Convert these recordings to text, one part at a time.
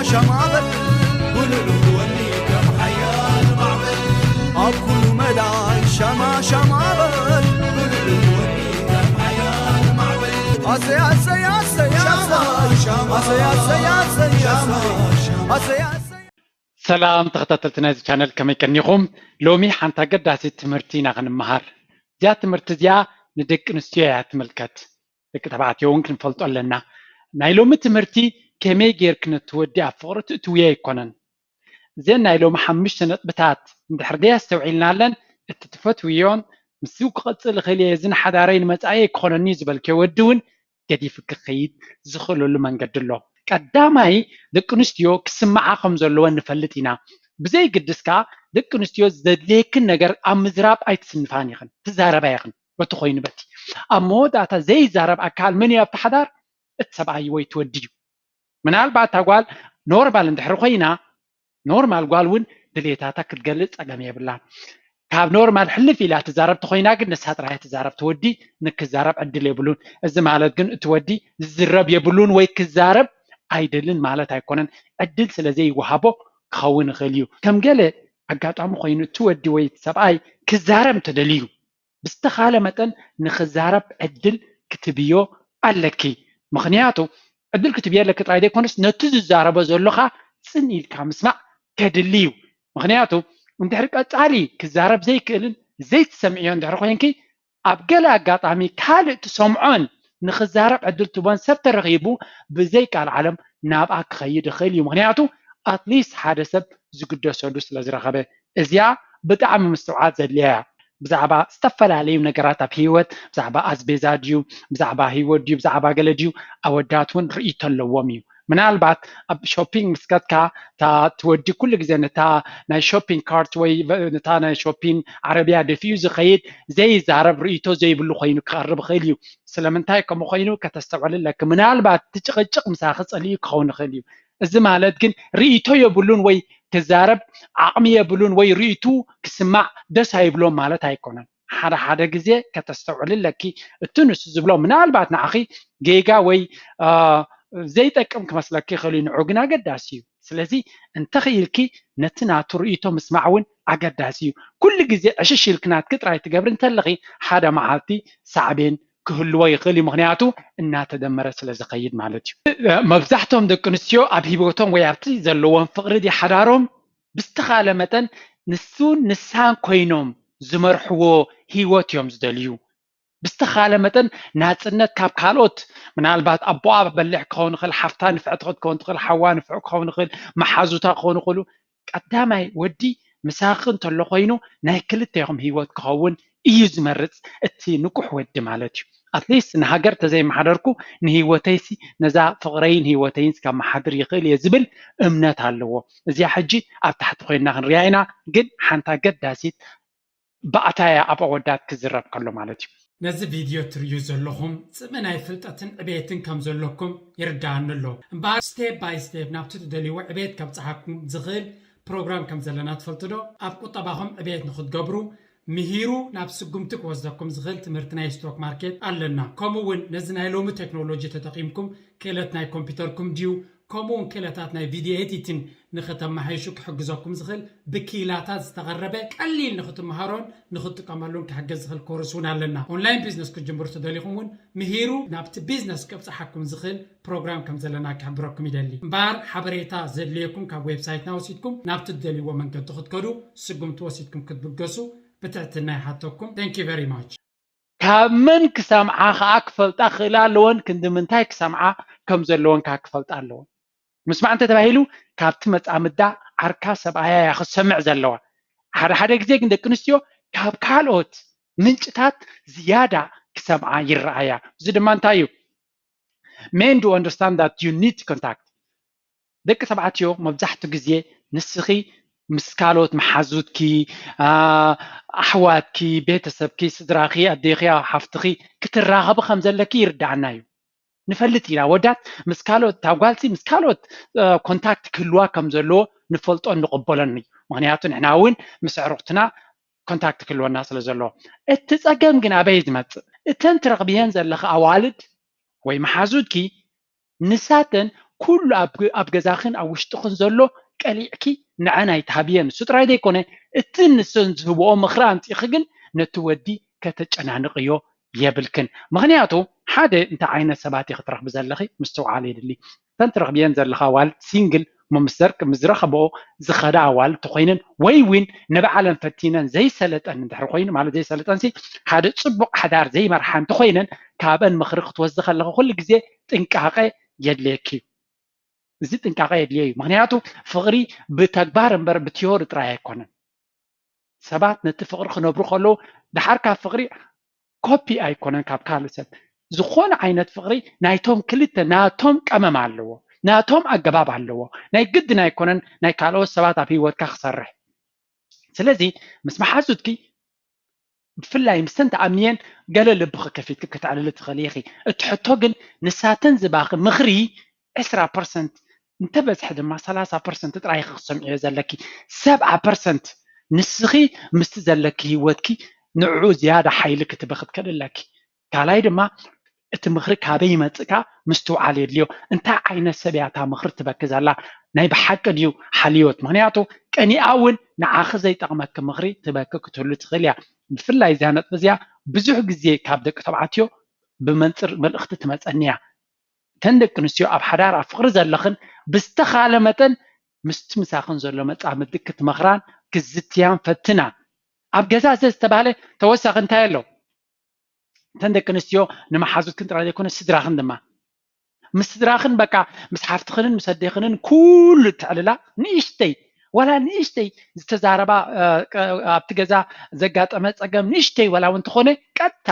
ሸማ በል ጉልል ወኒ ከም ሓያል ማዕበል ኣብ ኩሉ መዳይ ሸማ ሸማ በል ጉልል ወኒ ከም ሓያል ማዕበል ኣሰይ ኣሰይ ኣሰይ ኣሰይ ኣሰይ ኣሰይ ኣሰይ ኣሰይ ኣሰይ ኣሰይ ሰላም ተኸታተልቲ ናይዚ ቻነል ከመይ ቀኒኹም? ሎሚ ሓንቲ ኣገዳሲት ትምህርቲ ኢና ክንመሃር። እዚኣ ትምህርቲ እዚኣ ንደቂ ኣንስትዮ እያ ትምልከት። ደቂ ተባዕትዮ እውን ክንፈልጦ ኣለና። ናይ ሎሚ ትምህርቲ ከመይ ጌርኪ ነቲ ወዲ ኣብ ፍቕሪ ትእትውዮ ኣይኮነን። እዘን ናይ ሎሚ ሓሙሽተ ነጥብታት እንድሕር ደይ ኣስተውዒልናለን እቲ ትፈትውዮን ምስኡ ክቐጽል እኽእል እየ፣ እዚ ንሓዳረይ ንመጻኢ ክኾነኒ ዝበልክዮ ወዲ እውን ገዲፉ ክኸይድ ዝኽእለሉ መንገዲ ኣሎ። ቀዳማይ ደቂ ኣንስትዮ ክስምዓ ከም ዘለወን ንፈልጥ ኢና። ብዘይ ግድስ ከኣ ደቂ ኣንስትዮ ዘድልየክን ነገር ኣብ ምዝራብ ኣይትስንፋን ኢኽን፣ ትዛረባ ኢኽን። በቲ ኮይኑ በቲ ኣብ መወዳእታ ዘይዛረብ ኣካል መን እዩ ኣብቲ ሓዳር? እቲ ሰብኣይ ወይ እቲ ወዲ እዩ። ምናልባት እታ ጓል ኖርማል እንድሕር ኮይና ኖርማል ጓል እውን ድሌታታ ክትገልፅ ፀገም የብላን። ካብ ኖርማል ሕልፍ ኢላ ትዛረብ ተኮይና ግን ንሳ ጥራይ ትዛረብ፣ እቲ ወዲ ንክዛረብ ዕድል የብሉን። እዚ ማለት ግን እቲ ወዲ ዝዝረብ የብሉን ወይ ክዛረብ ኣይደልን ማለት ኣይኮነን። ዕድል ስለ ዘይወሃቦ ክኸውን ይኽእል እዩ። ከም ገለ ኣጋጣሚ ኮይኑ እቲ ወዲ ወይ እቲ ሰብኣይ ክዛረብ እንተደልዩ ብዝተኻለ መጠን ንኽዛረብ ዕድል ክትብዮ ኣለኪ። ምኽንያቱ ዕድል ክትብዮ ኣለኪ ጥራይ ዘይኮነስ ነቲ ዝዛረቦ ዘሎ ኸኣ ጽን ኢልካ ምስማዕ ከድሊ እዩ። ምኽንያቱ እንድሕር ቀጻሊ ክዛረብ ዘይክእልን ዘይትሰምዕዮ እንድሕር ኮይንኪ ኣብ ገለ ኣጋጣሚ ካልእ ትሰምዖን ንኽዛረብ ዕድል ትቦን ሰብ ተረኺቡ ብዘይ ቃል ዓለም ናብኣ ክኸይድ ይኽእል እዩ። ምኽንያቱ ኣትሊስት ሓደ ሰብ ዝግደሰሉ ስለ ዝረኸበ። እዚኣ ብጣዕሚ ምስትውዓል ዘድልያ እያ። ብዛዕባ ዝተፈላለዩ ነገራት ኣብ ህይወት ብዛዕባ ኣስቤዛ ድዩ ብዛዕባ ህይወት ድዩ ብዛዕባ ገለ ድዩ ኣወዳት እውን ርእይቶ ኣለዎም እዩ። ምናልባት ኣብ ሾፒንግ ምስ ከድካ እታ ትወዲ ኩሉ ግዜ ነታ ናይ ሾፒንግ ካርት ወይ ነታ ናይ ሾፒንግ ዓረብያ ደፊኡ ዝኸይድ ዘይዛረብ ርእይቶ ዘይብሉ ኮይኑ ክቐርብ ይኽእል እዩ። ስለምንታይ ከምኡ ኮይኑ ከተስተውዕል ኣለኪ። ምናልባት እቲ ጭቕጭቕ ምሳኺ ጸሊኡ ክኸውን ይኽእል እዩ። እዚ ማለት ግን ርእይቶ የብሉን ወይ ክዛረብ ዓቕሚ የብሉን ወይ ርእይቱ ክስማዕ ደስ ኣይብሎም ማለት ኣይኮነን። ሓደ ሓደ ግዜ ከተስተውዕል ኣለኪ። እቲ ንሱ ዝብሎ ምናልባት ንዓኺ ጌጋ ወይ ዘይጠቅም ክመስለኪ ይኽእል እዩ፣ ንዑ ግን ኣገዳሲ እዩ። ስለዚ እንተኽኢልኪ ነቲ ናቱ ርእይቶ ምስማዕ እውን ኣገዳሲ እዩ። ኩሉ ግዜ ዕሽሽ ኢልኪ ናትኪ ጥራይ ትገብሪ እንተለኺ ሓደ መዓልቲ ሳዕቤን ክህልዎ ይኽእል እዩ፣ ምኽንያቱ እናተደመረ ስለ ዝኸይድ ማለት እዩ። መብዛሕትኦም ደቂ ኣንስትዮ ኣብ ህይወቶም ወይ ኣብቲ ዘለዎም ፍቕሪ ድዩ ሓዳሮም ብዝተኻለ መጠን ንሱን ንሳን ኮይኖም ዝመርሕዎ ህይወት እዮም ዝደልዩ። ብዝተኻለ መጠን ናፅነት ካብ ካልኦት ምናልባት ኣቦኣ በሊሕ ክኸውን ይኽእል፣ ሓፍታ ንፍዕቲ ክትከውን ትኽእል፣ ሓዋ ንፍዕ ክኸውን ይኽእል፣ መሓዙታ ክኾኑ ይኽእሉ። ቀዳማይ ወዲ ምሳኺ እንተሎ ኮይኑ ናይ ክልቴኹም ህይወት ክኸውን እዩ ዝመርፅ እቲ ንቁሕ ወዲ ማለት እዩ። ኣትሊስት ንሃገር ተዘይመሓደርኩ ንህይወተይሲ ነዛ ፍቕረይን ህይወተይን ከመሓድር ይኽእል እየ ዝብል እምነት ኣለዎ። እዚኣ ሕጂ ኣብ ታሕቲ ኮይንና ክንሪኣ ኢና፣ ግን ሓንቲ ኣገዳሲት ባእታ እያ ኣብ ኣወዳት ክዝረብ ከሎ ማለት እዩ። ነዚ ቪድዮ ትርእዩ ዘለኹም ጽምእ ናይ ፍልጠትን ዕቤትን ከም ዘለኩም ይርድኣኒ ኣሎ። እምበኣር ስቴፕ ባይ ስቴፕ ናብቲ ትደልይዎ ዕቤት ከብጽሓኩም ዝኽእል ፕሮግራም ከም ዘለና ትፈልጡ ዶ? ኣብ ቁጠባኹም ዕቤት ንኽትገብሩ ምሂሩ ናብ ስጉምቲ ክወስደኩም ዝኽእል ትምህርቲ ናይ ስቶክ ማርኬት ኣለና። ከምኡ እውን ነዚ ናይ ሎሚ ቴክኖሎጂ ተጠቒምኩም ክእለት ናይ ኮምፒውተርኩም ድዩ ከምኡ እውን ክእለታት ናይ ቪድዮ ኤዲቲን ንኽተመሓይሹ ክሕግዘኩም ዝኽእል ብኪኢላታት ዝተቐረበ ቀሊል ንኽትመሃሮን ንኽትጥቀመሉን ክሕግዝ ዝኽእል ኮርስ እውን ኣለና። ኦንላይን ቢዝነስ ክትጅምሩ ተደሊኹም እውን ምሂሩ ናብቲ ቢዝነስ ከብፅሓኩም ዝኽእል ፕሮግራም ከም ዘለና ክሕብረኩም ይደሊ። እምበኣር ሓበሬታ ዘድልየኩም ካብ ዌብሳይትና ወሲድኩም ናብቲ ትደልይዎ መንገዲ ክትከዱ ስጉምቲ ወሲድኩም ክትብገሱ ብትሕትና ይሓተኩም። Thank you very much። ካብ መን ክሰምዓ ከኣ ክፈልጣ ክኽእላ ኣለወን፣ ክንዲ ምንታይ ክሰምዓ ከም ዘለወን ከኣ ክፈልጣ ኣለወን። ምስማዕ እንተ ተባሂሉ ካብቲ መጻምዳ ዓርካ ሰብኣያ እያ ክትሰምዕ ዘለዋ። ሓደ ሓደ ግዜ ግን ደቂ ኣንስትዮ ካብ ካልኦት ምንጭታት ዝያዳ ክሰምዓ ይረኣያ። እዚ ድማ እንታይ እዩ? Men do understand that you need contact። ደቂ ተባዕትዮ መብዛሕትኡ ግዜ ንስኺ ምስ ካልኦት መሓዙትኪ፣ ኣሕዋትኪ፣ ቤተሰብኪ፣ ስድራኺ፣ ኣዴኺ፣ ሓፍትኺ ክትራኸቢ ከም ዘለኪ ይርድኣና እዩ። ንፈልጥ ኢና ወዳት ምስ ካልኦት እታ ጓልሲ ምስ ካልኦት ኮንታክት ክህልዋ ከም ዘለዎ ንፈልጦ ንቕበሎን እዩ። ምክንያቱ ንሕና እውን ምስ ኣዕሩኽትና ኮንታክት ክህልወና ስለ ዘለዎ። እቲ ጸገም ግን ኣበይ ዝመጽእ? እተን ትረኽብየን ዘለኺ ኣዋልድ ወይ መሓዙትኪ ንሳተን ኩሉ ኣብ ገዛኽን ኣብ ውሽጥኽን ዘሎ ቀሊዕኪ ንዐን ኣይትሃብየን። እሱ ጥራይ ዘይኮነ፣ እቲ ንሰን ዝህብኦ ምኽሪ ኣምፂእኺ ግን ነቲ ወዲ ከተጨናንቕዮ የብልክን። ምኽንያቱ ሓደ እንታይ ዓይነት ሰባት ኢኺ ትረኽቢ ዘለኺ ምስትውዓል የድሊ። እተን ትረኽብየን ዘለኻ ኣዋልድ ሲንግል እሞ ምስ ዘርክ ምስ ዝረኸብኦ ዝኸዳ ኣዋልድ ተኾይነን ወይ እውን ንባዕለን ፈቲነን ዘይሰለጠን እንድሕር ኮይኑ ማለት ዘይሰለጠንሲ ሓደ ፅቡቕ ሓዳር ዘይመርሓ እንተኾይነን ካብአን ምኽሪ ክትወስዲ ከለኺ ኩሉ ግዜ ጥንቃቐ የድልየኪ እዩ። እዚ ጥንቃቐ የድልዮ እዩ። ምክንያቱ ፍቕሪ ብተግባር እምበር ብቲዮሪ ጥራይ ኣይኮነን። ሰባት ነቲ ፍቕሪ ክነብሩ ከለዉ ደሓር ካብ ፍቕሪ ኮፒ ኣይኮነን ካብ ካልእ ሰብ። ዝኾነ ዓይነት ፍቕሪ ናይቶም ክልተ ናቶም ቀመም ኣለዎ፣ ናቶም ኣገባብ ኣለዎ። ናይ ግድን ኣይኮነን ናይ ካልኦት ሰባት ኣብ ህይወትካ ክሰርሕ። ስለዚ ምስ መሓዙትኪ ብፍላይ ምስተን ተኣምንየን ገለ ልብኺ ከፊትኪ ከተዕልሊ ትኽእሊ ኢኺ። እቲ ሕቶ ግን ንሳተን ዝባኺ ምኽሪ ዕስራ ፐርሰንት እንተበዝሐ ድማ ሰላሳ ፐርሰንት ጥራይ ኢኺ ክትሰምዕዮ ዘለኪ። ሰብዓ ፐርሰንት ንስኺ ምስቲ ዘለኪ ህይወትኪ ንዕኡ ዝያዳ ሓይሊ ክትበኺ ትክእሊ ኣለኪ። ካልኣይ ድማ እቲ ምኽሪ ካበይ ይመጽእ ከኣ ምስትውዓል የድልዮ። እንታይ ዓይነት ሰብ እያ እታ ምኽሪ ትበኪ ዘላ? ናይ ብሓቂ ድዩ ሓልዮት? ምኽንያቱ ቀኒኣ እውን ንዓኺ ዘይጠቕመኪ ምኽሪ ትበኪ ክትህሉ ትኽእል እያ። ብፍላይ እዚኣ ነጥቢ እዚኣ ብዙሕ ግዜ ካብ ደቂ ተባዕትዮ ብመንጽር መልእኽቲ ትመጸኒ እያ። እተን ደቂ ኣንስትዮ ኣብ ሓዳር ኣብ ፍቕሪ ዘለኽን ብዝተኻለ መጠን ምስቲ ምሳኽን ዘሎ መጻምድቲ ክትመኽራን ክትዝትያን ፈትና። ኣብ ገዛ ዘዝተባህለ ተወሳኺ እንታይ ኣሎ? እተን ደቂ ኣንስትዮ ንመሓዙትክን ጥራይ ዘይኮነ ስድራኽን ድማ ምስ ስድራኽን በቃ ምስ ሓፍትኽንን ምስ ኣዴኽንን ኩሉ እትዕልላ ንእሽተይ ዋላ ንእሽተይ ዝተዛረባ ኣብቲ ገዛ ዘጋጠመ ፀገም ንእሽተይ ዋላ እውን እንተኾነ ቀጥታ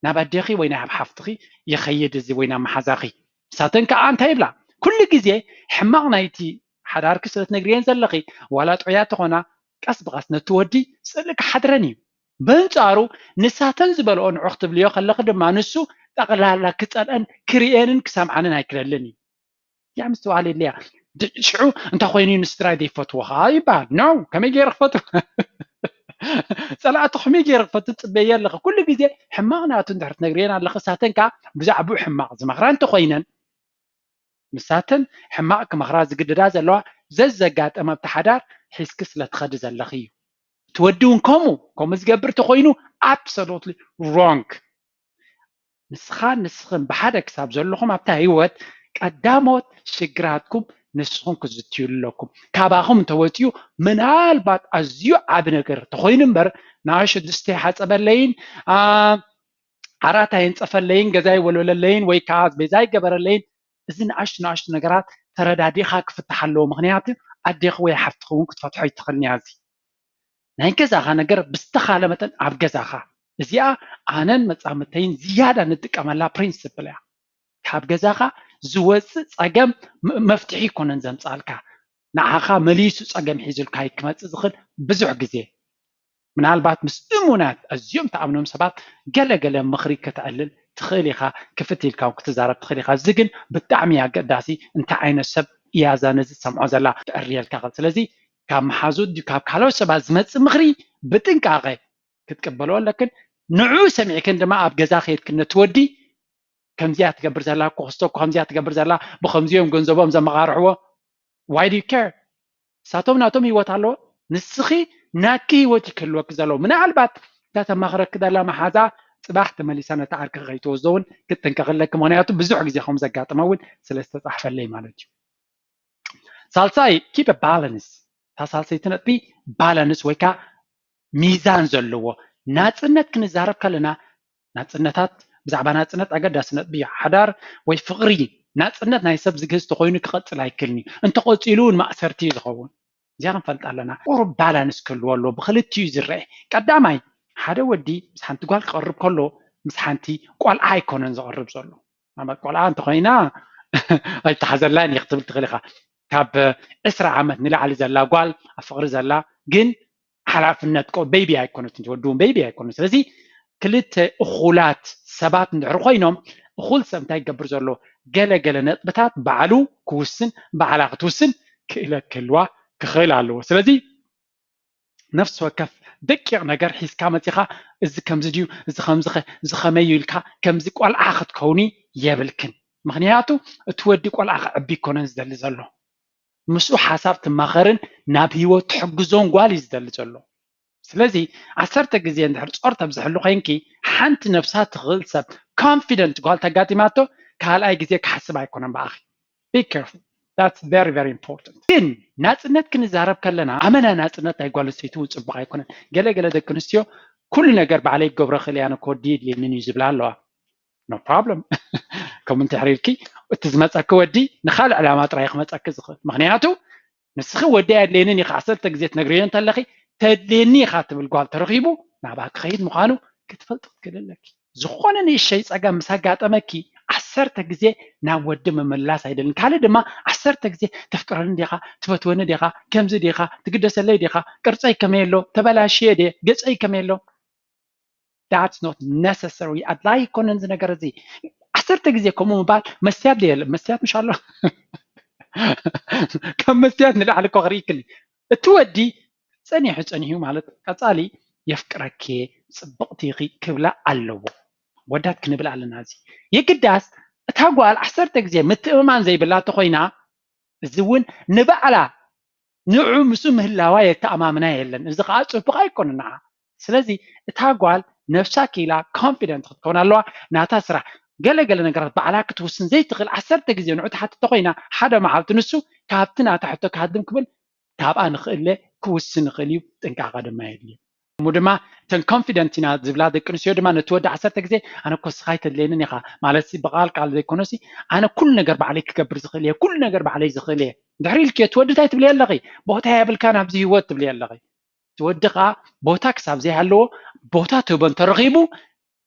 ናብ ኣዴኺ ወይ ናብ ሓፍትኺ ይኸይድ እዚ ወይ ናብ መሓዛኺ። ንሳተን ከዓ እንታይ ይብላ? ኩሉ ግዜ ሕማቕ ናይቲ ሓዳርኪ ስለ ትነግርየን ዘለኺ ዋላ ጥዑያት ተኾና ቀስ ብቐስ ነቲ ወዲ ስእሊ ክሓድረን እዩ። በንጻሩ ንሳተን ዝበልኦ ንዑ ክትብልዮ ከለኺ ድማ ንሱ ጠቕላላ ክጸልአን ክርእየንን ክሰምዓንን ኣይክደልን እዩ። ያ ምስትውዓል የድልያ። ሽዑ እንታይ ኮይኑ እዩ ንስድራይ ዘይፈትዎ ከዓ ይበሃል። ኖ ከመይ ገይረ ክፈቱ ጸላእቲ ከመይ ገይረ ክፈቱ ትጽበየ ኣለኺ። ኩሉ ግዜ ሕማቕ ናቱ እንድሕር ትነግርየን ኣለኺ ሳተን ከዓ ብዛዕባኡ ሕማቕ ዝመኽራ እንተኮይነን ንሳተን ሕማቕ ክመኽራ ዝግድዳ ዘለዋ ዘዘጋጠመ ኣብቲ ሓዳር ሒዝኪ ስለ ትኸዲ ዘለኺ እዩ። እቲ ወዲ እውን ከምኡ ከምኡ ዝገብር ተኾይኑ absolutely wrong። ንስኻን ንስኽን ብሓደ ክሳብ ዘለኹም ኣብታ ህይወት ቀዳሞት ሽግራትኩም ንስኹም ክትዝትዩ ኣለኩም። ካባኹም እንተወፂኡ ምናልባት ኣዝዩ ዓቢ ነገር ተኾይኑ እምበር ንኣሽቱ ድስቲ ሓፀበለይን ዓራት ኣየንፀፈለይን ገዛ ይወልወለለይን ወይ ከዓ ኣስቤዛ ይገበረለይን እዚ ንኣሽቱ ንኣሽቱ ነገራት ተረዳዲኻ ክፍታሕ ኣለዎ። ምኽንያቱ ኣዴኺ ወይ ሓፍትኺ እውን ክትፈትሖ ኣይትኽእልን እያ። እዚ ናይ ገዛኻ ነገር ብዝተኻለ መጠን ኣብ ገዛኻ። እዚኣ ኣነን መጻምድተይን ዝያዳ ንጥቀመላ ፕሪንስፕል እያ። ካብ ገዛኻ ዝወፅእ ፀገም መፍትሒ ይኮነን ዘምፃልካ ንዓኻ መሊሱ ፀገም ሒዙልካ ክመፅእ ዝኽእል ብዙሕ ግዜ ምናልባት ምስ እሙናት ኣዝዮም ተኣምኖም ሰባት ገለ ገለ ምኽሪ ክትዕልል ትኽእል ኢኻ፣ ክፍት ኢልካ ክትዛረብ ትኽእል ኢኻ። እዚ ግን ብጣዕሚ ኣገዳሲ፣ እንታይ ዓይነት ሰብ እያ እዛ ነዚ ትሰምዖ ዘላ ተዕርየልካ? ስለዚ ካብ መሓዙት ድዩ ካብ ካልኦት ሰባት ዝመጽእ ምኽሪ ብጥንቃቐ ክትቅበልኦ ኣለክን። ንዕኡ ሰሚዕክን ድማ ኣብ ገዛ ከይድክን ነቲ ወዲ ከምዚኣ ትገብር ዘላ፣ ክስቶ ከምዚኣ ትገብር ዘላ፣ ብኸምዚኦም ገንዘቦም ዘመቓርሕዎ why do you care? ንሳቶም ናቶም ህይወት ኣለዎ። ንስኺ ናትኪ ህይወት እዩ ክህልወኪ ዘለዎ። ምናልባት እታ ተማኽረኪ ዘላ መሓዛ ፅባሕ ተመሊሳ ነታ ዓርኪ ከይትወስዶ እውን ክትጥንቀቂ ኣለኪ። ምክንያቱ ብዙሕ ግዜ ከም ዘጋጥመ እውን ስለ ዝተፃሕፈለይ ማለት እዩ። ሳልሳይ keep a balance። እታ ሳልሰይቲ ነጥቢ ባላንስ ወይ ከዓ ሚዛን ዘለዎ ናፅነት ክንዛረብ ከለና ናፅነታት ብዛዕባ ናፅነት ኣገዳሲ ነጥቢ እዩ። ሓዳር ወይ ፍቕሪ ናፅነት ናይ ሰብ ዝግህዝ ተኮይኑ ክቐፅል ኣይክልን እዩ። እንተቐፂሉ እውን ማእሰርቲ እዩ ዝኸውን። እዚኣ ክንፈልጥ ኣለና። ቁሩብ ባላንስ ክህልዎ ኣለዎ። ብክልቲኡ እዩ ዝረአ። ቀዳማይ ሓደ ወዲ ምስ ሓንቲ ጓል ክቐርብ ከሎ ምስ ሓንቲ ቆልዓ ኣይኮነን ዝቐርብ ዘሎ። ማለት ቆልዓ እንተኮይና ኣይተሓዘላን እየ ክትብል ትኽእል ኢኻ። ካብ ዕስራ ዓመት ንላዕሊ ዘላ ጓል ኣብ ፍቕሪ ዘላ ግን ሓላፍነት ቤቢ ኣይኮነትን ወዲ እውን ቤቢ ኣይኮነ። ስለዚ ክልተ እኹላት ሰባት እንድሕር ኮይኖም እኹል ሰብ እንታይ ይገብር ዘሎ ገለ ገለ ነጥብታት ባዕሉ ክውስን ባዕላ ክትውስን ክእለት ክህልዋ ክኽእል ኣለዎ። ስለዚ ነፍሲ ወከፍ ደቂቕ ነገር ሒዝካ መፂኻ እዚ ከምዚ ድዩ እዚ ከምዚ እዚ ከመይ ኢልካ ከምዚ ቆልዓ ክትከውኒ የብልክን። ምክንያቱ እቲ ወዲ ቆልዓ ክዕቢ ይኮነን ዝደሊ ዘሎ፣ ምስኡ ሓሳብ ትማኸርን ናብ ህይወት ትሕግዞን ጓል እዩ ዝደሊ ዘሎ። ስለዚ ዓሰርተ ግዜ እንድሕር ጾር ተብዝሕሉ ኮይንኪ፣ ሓንቲ ነብሳ ትኽእል ሰብ፣ ኮንፊደንት ጓል ተጋጢማቶ፣ ካልኣይ ግዜ ክሓስብ ኣይኮነን ብኣኺ። Be careful. That's very, very important. ግን ናጽነት ክንዛረብ ከለና፣ ኣመና ናጽነት ናይ ጓል ኣንስተይቲ እውን ጽቡቕ ኣይኮነን። ገለ ገለ ደቂ ኣንስትዮ፣ ኩሉ ነገር ባዕለይ ክገብሮ ክእል እየ፣ ኣነ ክወዲ የድልየንን እዩ ዝብላ ኣለዋ። No problem። ከምኡ እንድሕር ኢልኪ፣ እቲ ዝመጸኪ ወዲ ንኻልእ ዕላማ ጥራይ ክመጸኪ ዝኽእል። ምክንያቱ ንስኺ ወዲ ኣየድልየንን ኢኻ ዓሰርተ ግዜ ትነግርዮ እንተለኺ፣ ተድልየኒ ኢኻ ትብል ጓል ተረኺቡ፣ ናብኣ ክኸይድ ምዃኑ ክትፈልጢ ክትክእሊ ኣለኪ። ዝኾነ ንእሸይ ጸገም ምስ ኣጋጠመኪ፣ ዓሰርተ ግዜ ናብ ወዲ ምምላስ ኣይደልን። ካልእ ድማ ዓሰርተ ግዜ ተፍቅረኒ ዲኻ፣ ትፈትወኒ ዲኻ፣ ከምዚ ዲኻ፣ ትግደሰለይ ዲኻ፣ ቅርጸይ ከመይ ኣሎ፣ ተበላሽየ ድየ፣ ገጸይ ከመይ ኣሎ። That's not necessary። ኣድላይ ኣይኮነን እዚ ነገር እዚ። ዓሰርተ ግዜ ከምኡ ምባል መስትያት ድየ፣ መስትያት ምሽ ኣሎ። ካብ መስትያት ንላዕሊ እኮ ክርኢ ክሊ። እቲ ወዲ ጸኒሑ ጸኒሑ ማለት ቀጻሊ የፍቅረኪ፣ ጽብቕቲ ኢኺ ክብላ ኣለዎ። ወዳት ክንብል ኣለና። እዚ የግዳስ እታ ጓል ዓሰርተ ግዜ ምትእምማን ዘይብላ ተኾይና፣ እዚ እውን ንባዕላ ንዑ ምስኡ ምህላዋ የተኣማምና የለን። እዚ ከዓ ጽቡቕ ኣይኮነን ንዓ። ስለዚ እታ ጓል ነብሳ ኪላ ኮንፊደንት ክትከውን ኣለዋ። ናታ ስራሕ ገለ ገለ ነገራት ባዕላ ክትውስን ዘይትኽእል ዓሰርተ ግዜ ንዑ ትሓትት ተኾይና፣ ሓደ መዓልቲ ንሱ ካብቲ ናታ ሕቶ ክሃድም ክብል ካብኣ ንኽእለ ክውስን ይኽእል እዩ። ጥንቃቐ ድማ የድልዮ። እሞ ድማ እተን ኮንፊደንት ኢና ዝብላ ደቂ ኣንስትዮ ድማ ነቲ ወዲ ዓሰርተ ግዜ ኣነ እኮ ስኻ ኣይተድልየንን ኢኻ ማለት ሲ ብቓል ቃል ዘይኮነሲ ኣነ ኩሉ ነገር ባዕለይ ክገብር ዝኽእል እየ፣ ኩሉ ነገር ባዕለይ ዝኽእል እየ እንድሕር ኢልክዮ እቲ ወዲ እንታይ ትብልዮ ኣለኺ? ቦታ የብልካን ኣብዚ ህይወት ትብልዮ ኣለኺ። እቲ ወዲ ከዓ ቦታ ክሳብ ዘይሃለዎ ቦታ ትህቦ እንተረኺቡ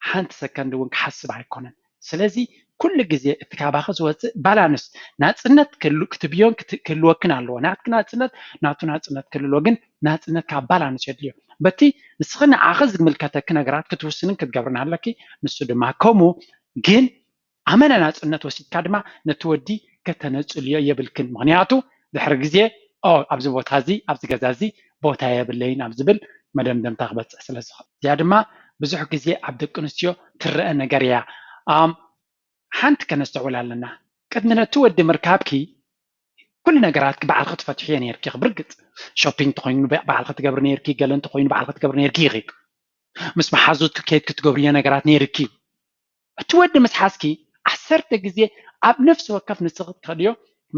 ሓንቲ ሰከንድ እውን ክሓስብ ኣይኮነን። ስለዚ ኩሉ ግዜ እቲ ካባኺ ዝወፅእ ባላንስ ናፅነት ክህሉ- ክትብዮን ክት- ክህልወክን ኣለዎ። ናትኪ ናፅነት ናቱ ናፅነት ክህልዎ ግን ናፅነት ካብ ባላንስ የድልዮ። በቲ ንስኺ ንዓኺ ዝምልከተኪ ነገራት ክትውስንን ክትገብርን ኣለኪ። ንሱ ድማ ከምኡ። ግን ኣመና ናፅነት ወሲድካ ድማ ነቲ ወዲ ከተነፅልዮ የብልክን። ምክንያቱ ድሕሪ ግዜ ኦ ኣብዚ ቦታ እዚ ኣብዚ ገዛ እዚ ቦታ የብለይን ኣብ ዝብል መደምደምታ ክበፅሕ ስለ ዝኽእል። እዚኣ ድማ ብዙሕ ግዜ ኣብ ደቂ ኣንስትዮ ትረአ ነገር እያ። ኣም፣ ሓንቲ ከነስተውዕል ኣለና። ቅድሚ ነቲ ወዲ ምርካብኪ ኩሉ ነገራትኪ ባዕልኺ ትፈትሕዮ ነይርኪ። ብርግፅ ሾፒንግ ተኾይኑ ባዕልኺ ትገብሪ ነይርኪ፣ ገለ እንተኾይኑ ባዕልኺ ትገብሪ ነይርኪ ኢኺ። ምስ መሓዙትኪ ከይድኪ ትገብርዮ ነገራት ነይርኪ። እቲ ወዲ ምስ ሓዝኪ ዓሰርተ ግዜ ኣብ ነፍሲ ወከፍ ንስኺ ትኸድዮ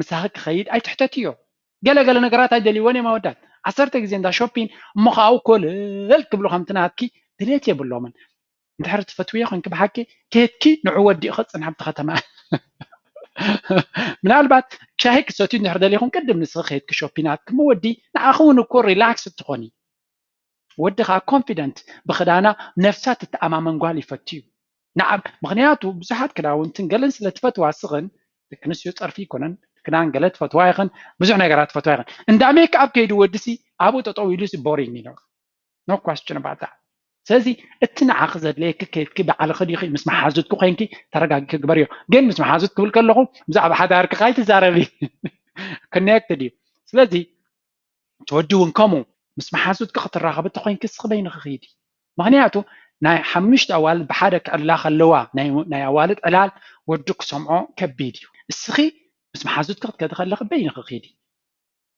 ምሳኺ ክኸይድ ኣይትሕተትዮ። ገለ ገለ ነገራት ኣይደልይዎን እዮም ኣወዳት። ዓሰርተ ግዜ እንዳ ሾፒን እሞ ከኣ ኮለል ክብሉ ከምቲ ናትኪ ድሌት የብሎምን። እንድሕር ትፈትውዮ ኮንኪ ብሓቂ ከይድኪ ንዑ ወዲእኺ ጽንሒ ኣብቲ ከተማ። ምናልባት ሻሂ ክትሰትዩ እንድሕር ደሊኹም ቅድም ንስኺ ከይድኪ ሾፒን ኣትኪ እሞ ወዲ ንዓኺ እውን እኮ ሪላክስ ትኾኒ። ወዲ ከዓ ኮንፊደንት ብክዳና ነፍሳ ትተኣማመን ጓል ይፈቱ እዩ። ንዓም ምክንያቱ ብዙሓት ክዳውንትን ገለን ስለ ትፈትዋ ስኽን ደቂ ኣንስትዮ ጸርፊ ይኮነን ክዳን ገለ ትፈትዋ ይኽን ብዙሕ ነገራት ትፈትዋ ይኽን እንዳ ሜክ ኣፕ ከይዱ ወድሲ ኣብኡ ጠጠው ኢሉ ሲ ቦሪንግ እዩ። No question about that። ስለዚ እቲ ንዓኺ ዘድለየኪ ከይድኪ ባዕልኺ ዲኺ ምስ መሓዙትኪ ኮይንኪ ተረጋጊ ክግበርዮ። ግን ምስ መሓዙት ክብል ከለኹ ብዛዕባ ሓዳርኪ ካይትዛረቢ ኮኔክትድ እዩ። ስለዚ ትወዲ እውን ከምኡ ምስ መሓዙትኪ ክትራኸቢ ተኮይንኪ እስኺ በይንኺ ኺዲ። ምክንያቱ ናይ ሓሙሽተ ኣዋልድ ብሓደ ክዕላ ከለዋ ናይ ኣዋልድ ዕላል ወዲ ክሰምዖ ከቢድ እዩ። እስኺ ምስ መሓዙትኪ ክትከዲ ከለኺ በይንኺ ኺዲ።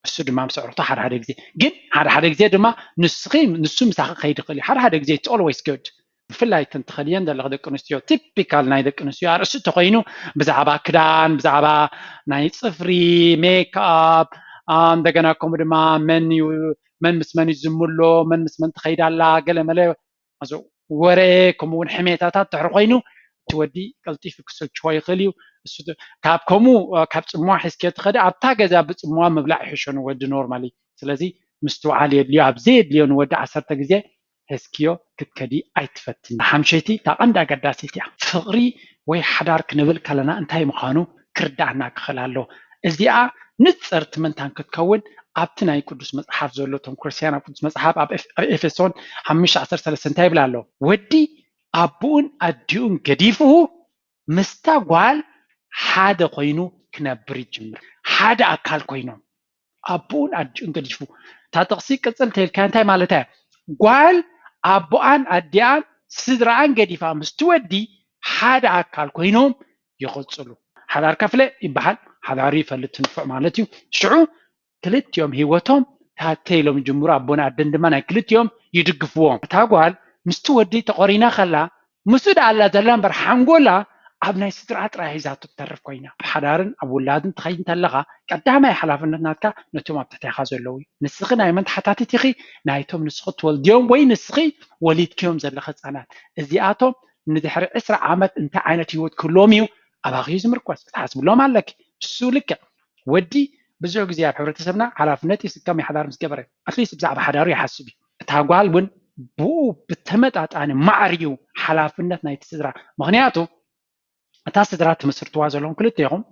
እሱ ድማ ምስ ኣዕሩኽቱ ሓደ ሓደ ግዜ ግን ሓደ ሓደ ግዜ ድማ ንስኺ ንሱ ምሳኺ ክኸይድ ይኽእል እዩ። ሓደ ሓደ ግዜ it's always good። ብፍላይ እተን ትኸድየን ዘለኺ ደቂ ኣንስትዮ ቲፒካል ናይ ደቂ ኣንስትዮ ኣርእስቲ ተኮይኑ ብዛዕባ ክዳን ብዛዕባ ናይ ፅፍሪ ሜክኣፕ እንደገና ከምኡ ድማ መን እዩ መን ምስ መን እዩ ዝምሎ መን ምስ መን ትኸይድ ኣላ ገለ መለ ወረ ከምኡ እውን ሕሜታታት ድሕሪ ኮይኑ እቲ ወዲ ቀልጢፉ ክሰልችዎ ይኽእል እዩ። እሱ ካብ ከምኡ ካብ ፅምዋ ሒዝክዮ ትኸዲ ኣብታ ገዛ ብፅምዋ ምብላዕ ይሕሾ ንወዲ ኖርማሊ። ስለዚ ምስትውዓል የድልዮ ኣብ ዘየድልዮ ንወዲ ዓሰርተ ግዜ ሒዝክዮ ክትከዲ ኣይትፈትኒ። ሓምሸይቲ እታ ቀንዲ ኣገዳሲት እያ። ፍቕሪ ወይ ሓዳር ክንብል ከለና እንታይ ምዃኑ ክርዳኣና ክኽእል ኣለዎ። እዚኣ ንፅርቲ ምንታን ክትከውን ኣብቲ ናይ ቅዱስ መፅሓፍ ዘሎ እቶም ክርስትያን ኣብ ቅዱስ መፅሓፍ ኣብ ኤፌሶን ሓሙሽተ ዓሰርተ ሰለስተ እንታይ ይብል ኣሎ? ወዲ ኣቦኡን ኣዲኡን ገዲፉ ምስታ ጓል ሓደ ኮይኑ ክነብር ይጅምር። ሓደ ኣካል ኮይኖም ኣቦኡን ኣዲኡን ገዲፉ። እታ ጥቕሲ ቅፅል ተይልካ እንታይ ማለት እያ? ጓል ኣቦኣን ኣዲኣን ስድራኣን ገዲፋ ምስቲ ወዲ ሓደ ኣካል ኮይኖም ይቕፅሉ። ሓዳር ከፍለ ይበሃል። ሓዳሩ ይፈልጥ ንፉዕ ማለት እዩ። ሽዑ ክልቲኦም ህይወቶም ታተ ኢሎም ይጅምሩ። ኣቦን ኣደን ድማ ናይ ክልቲኦም ይድግፍዎም። እታ ጓል ምስቲ ወዲ ተቆሪና ከላ ምስኡ ደኣ ኣላ ዘላ እምበር ሓንጎላ ኣብ ናይ ስድራ ጥራይ ሒዛቶ ትተርፍ ኮይና። ኣብ ሓዳርን ኣብ ውላድን ትኸይድ እንተለኻ ቀዳማይ ሓላፍነት ናትካ ነቶም ኣብ ትሕቴኻ ዘለዉ እዩ። ንስኺ ናይ መን ተሓታቲት ኢኺ? ናይቶም ንስኺ ትወልድዮም ወይ ንስኺ ወሊድክዮም ዘለኺ ህፃናት። እዚኣቶም ንድሕሪ ዕስራ ዓመት እንታይ ዓይነት ህይወት ክህልዎም እዩ ኣባኺ እዩ ዝምርኮስ። ክትሓስብሎም ኣለኪ። እሱ ልክዕ ወዲ ብዙሕ ግዜ ኣብ ሕብረተሰብና ሓላፍነት ይስከም እዩ ሓዳር ምስ ገበረ። ኣትሊስት ብዛዕባ ሓዳሩ ይሓስብ እዩ። እታ ጓል እውን ብኡ ብተመጣጣኒ ማዕር እዩ ሓላፍነት ናይቲ ስድራ። ምኽንያቱ እታ ስድራ ትምስርትዋ ዘለኹም ክልቴኹም፣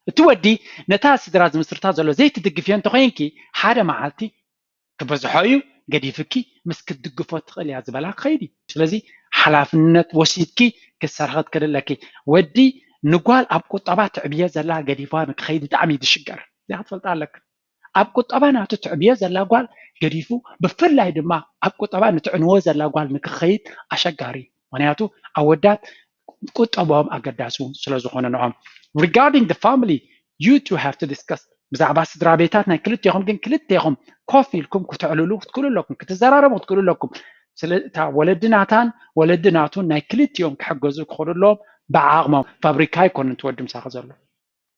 እቲ ወዲ ነታ ስድራ ዝምስርታ ዘሎ ዘይትድግፍዮ እንተኾይንኪ ሓደ መዓልቲ ክበዝሖ እዩ ገዲፍኪ ምስ ክትድግፎ ትኽእል እያ ዝበላ ክኸይድ እዩ። ስለዚ ሓላፍነት ወሲድኪ ክትሰርሒ ክትክእል ኣለኪ። ወዲ ንጓል ኣብ ቁጠባ ትዕብዮ ዘላ ገዲፋ ንክኸይድ ብጣዕሚ እዩ ዝሽገር። እዚኣ ክትፈልጣ ኣለክ። ኣብ ቁጠባ ናቱ ትዕብዮ ዘላ ጓል ገዲፉ ብፍላይ ድማ ኣብ ቁጠባ ንትዕንዎ ዘላ ጓል ንክኸይድ ኣሸጋሪ እዩ። ምክንያቱ ኣወዳት ቁጠባኦም ኣገዳሲ ስለ ዝኾነ ንዖም። Regarding the family, you two have to discuss ብዛዕባ ስድራ ቤታት ናይ ክልቴኹም ግን ክልቴኹም ኮፍ ኢልኩም ክትዕልሉ ክትክእሉ ኣለኩም፣ ክትዘራረቡ ክትክእሉ ኣለኩም። ስለ እታ ወለዲ ናታን ወለዲ ናቱን ናይ ክልቲኦም ክሕገዙ ክኽእሉ ኣለዎም። ብዓቕሞም ፋብሪካ ኣይኮነን ትወዲ ምሳኺ ዘሎ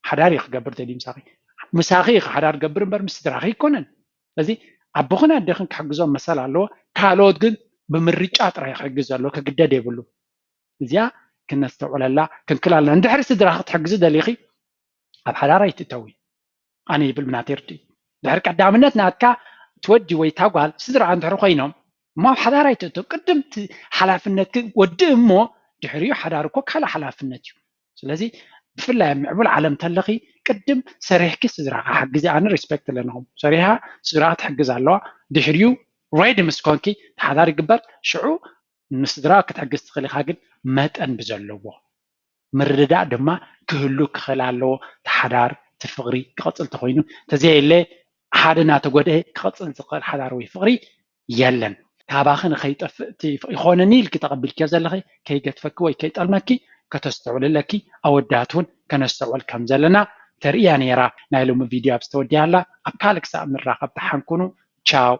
ሓዳር እዩ ክገብር ደልዩ ምሳኺ ምሳኺ ኢኺ ሓዳር ገብር እምበር ምስ ስድራኺ ኣይኮነን። ስለዚ ኣቦኽን ኣደኽን ክሕግዞም መሰል ኣለዎ። ካልኦት ግን ብምርጫ ጥራይ ክሕግዝ ዘለዎ ክግደድ የብሉ። እዚኣ ክነስተውዕለላ ክንክል ኣለና። እንድሕሪ ስድራኺ ክትሕግዚ ደሊኺ ኣብ ሓዳር ኣይትእተዊ። ኣነ ይብል ብናተይ ርድኢት ድሕሪ ቀዳምነት ናትካ ትወዲ ወይ ታጓል ስድራ እንድሕሪ ኮይኖም እሞ ኣብ ሓዳር ኣይትእተው። ቅድም ሓላፍነትክ ወዲ እሞ ድሕሪኡ ሓዳር እኮ ካልእ ሓላፍነት እዩ። ስለዚ ብፍላይ ኣብ ምዕቡል ዓለም ተለኺ ቅድም ሰሪሕኪ ስድራኻ ሓግዚ። ኣነ ሪስፔክት ኣለንኹም ሰሪሓ ስድራ ትሕግዝ ኣለዋ። ድሕሪኡ ሬዲ ምስ ኮንኪ ተሓዳር ይግበር። ሽዑ ንስድራ ክትሕግዝ ትኽእል ኢኻ፣ ግን መጠን ብዘለዎ ምርድዳእ ድማ ክህሉ ክኽእል ኣለዎ። ተሓዳር ትፍቕሪ ክቕፅል ተኾይኑ ተዘየለ ሓደ እናተጎድአ ክቕፅል ዝኽእል ሓዳር ወይ ፍቕሪ የለን። ካባኺ ንኸይጠፍእ ይኾነኒ ኢልኪ ተቐቢልክዮ ዘለኺ ከይገድፈኪ ወይ ከይጠልመኪ ከተስተውዕሊ ኣለኪ። ኣወዳት እውን ከነስተውዕል ከም ዘለና ተርእያ ነይራ። ናይ ሎሚ ቪድዮ ኣብ ዝተወዲያ ኣላ። ኣብ ካልእ ክሳብ ንራኸብ ተሓንኩኑ። ቻው።